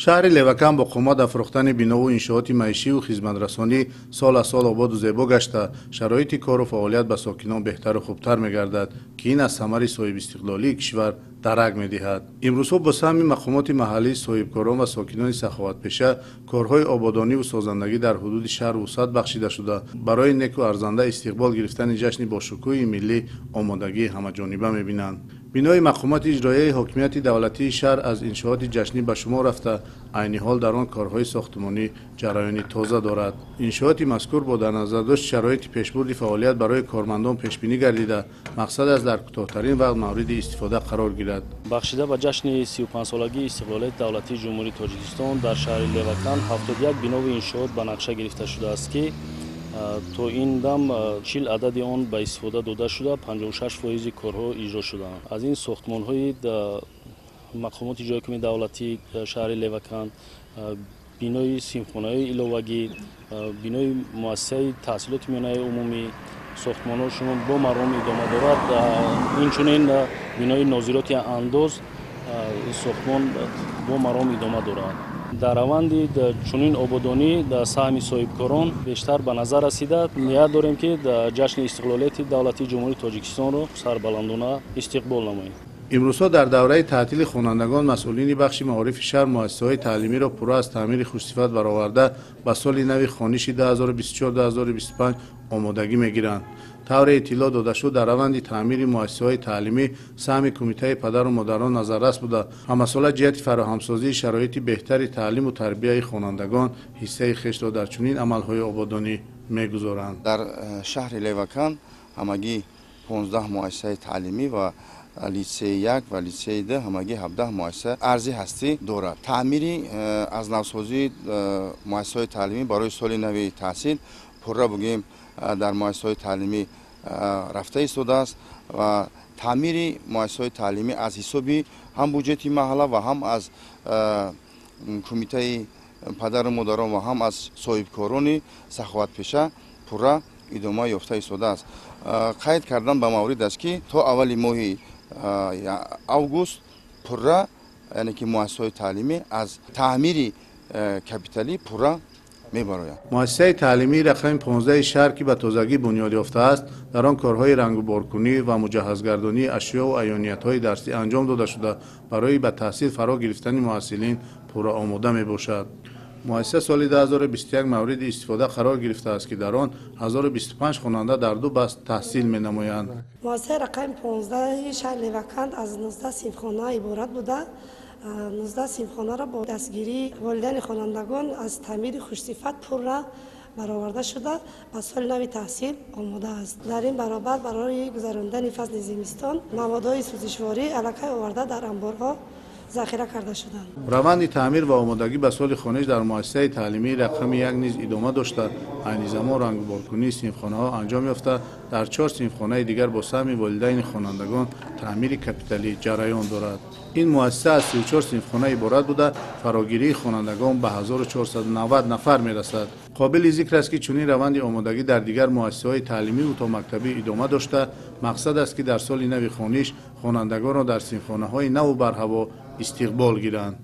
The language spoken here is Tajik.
Шаҳри Левакан бо қомат афрохтани бинову иншооти маишиву хизматрасонӣ сол аз сол ободу зебо гашта, шароити кору фаъолият ба сокинон беҳтару хубтар мегардад, ки ин аз самари соҳибистиқлолии кишвар дарак медиҳад. Имрӯзҳо бо саҳми мақомоти маҳаллӣ, соҳибкорон ва сокинони саховатпеша корҳои ободониву созандагӣ дар ҳудуди шаҳр вусъат бахшида шуда, барои неку арзанда истиқбол гирифтани ҷашни бошукӯҳи миллӣ омодагии ҳамаҷониба мебинанд. Бинои мақомоти иҷроияи ҳокимияти давлатии шаҳр аз иншооти ҷашнӣ ба шумор рафта, айни ҳол дар он корҳои сохтмонӣ ҷараёни тоза дорад. Иншооти мазкур бо дар назардошти шароити пешбурди фаъолият барои кормандон пешбинӣ гардида, мақсад аст дар кӯтоҳтарин вақт мавриди истифода қарор гирад. Бахшида ба ҷашни 35-солагии истиқлолияти давлатии Ҷумҳурии Тоҷикистон дар шаҳри Левакан 71 бинову иншоот ба нақша гирифта шудааст, ки то ин дам 40 адади он ба истифода дода шуда, 56% корҳо иҷро шудаанд. Аз ин сохтмонҳои мақомоти иҷроияи ҳокимияти давлатии шаҳри Левакан, бинои синфхонаҳои иловагӣ, бинои муассисаи таҳсилоти миёнаи умумӣ, сохтмонҳошон бо маром идома дорад. Инчунин бинои нозироти андоз сохтмон бо маром идома дорад. Дар раванди чунин ободонӣ саҳми соҳибкорон бештар ба назар расида, ният дорем, ки ҷашни истиқлолияти давлатии Ҷумҳурии Тоҷикистонро сарбаландона истиқбол намоем. Имрӯзҳо дар давраи таътили хонандагон масъулини бахши маорифи шаҳр муассисаҳои таълимиро пурра аз таъмири хушсифат бароварда, ба соли нави хониши 2024-2025 омодагӣ мегиранд. Тавре иттилоъ дода шуд, дар раванди таъмири муассисаҳои таълимӣ саҳми кумитаи падару модарон назаррас буда, ҳамасола ҷиҳати фароҳамсозии шароити беҳтари таълиму тарбияи хонандагон ҳиссаи хешро дар чунин амалҳои ободонӣ мегузоранд. Дар шаҳри Левакан ҳамагӣ 15 муассисаи таълимӣ ва литсеи 1 ва литсеи 2, ҳамагӣ 17 муассиса арзи ҳастӣ дорад. Таъмири аз навсозии муассисаҳои таълимӣ барои соли нави таҳсил пурра бугем дар муассисаҳои таълимӣ рафта истодааст ва таъмири муассисаҳои таълимӣ аз ҳисоби ҳам буҷети маҳалла ва ҳам аз кумитаи падару модарон ва ҳам аз соҳибкорони саховатпеша пурра идома ёфта истодааст. Қайд кардан ба маврид аст, ки то аввали моҳи август пурра, яъне ки муассисаҳои таълимӣ аз таъмири капиталӣ пурра мебарояд. Муассисаи таълимии рақами 15 шаҳр, ки ба тозагӣ бунёд ёфтааст, дар он корҳои рангуборкунӣ ва муҷаҳҳазгардонии ашёву аёниятҳои дарсӣ анҷом дода шуда, барои ба таҳсил фаро гирифтани муҳассилин пурра омода мебошад. Муассиса соли 2021 мавриди истифода қарор гирифтааст, ки дар он 1025 хонанда дар ду баст таҳсил менамоянд. Муассисаи рақами 15 шаҳри Левакан аз 19 синфхона иборат буда, 19 синфхонаро бо дастгирии волидайни хонандагон аз таъмири хушсифат пурра бароварда шуда, ба соли нави таҳсил омода аст. Дар ин баробар барои гузарондани фасли зимистон маводҳои сӯзишворӣ аллакай оварда дар анборҳо захира карда шуданд. Раванди таъмир ва омодагӣ ба соли хониш дар муассисаи таълимии рақами 1 низ идома дошта, айни замон рангуборкунии синфхонаҳо анҷом ёфта, дар 4 синфхонаи дигар бо саҳми волидайни хонандагон таъмири капиталӣ ҷараён дорад. Ин муассиса аз 34 синфхона иборат буда, фарогирии хонандагон ба 1490 нафар мерасад. Қобили зикр аст, ки чунин раванди омодагӣ дар дигар муассисаҳои таълимиву томактабӣ идома дошта, мақсад аст, ки дар соли нави хониш хонандагонро дар синфхонаҳои наву барҳаво истиқбол гиранд.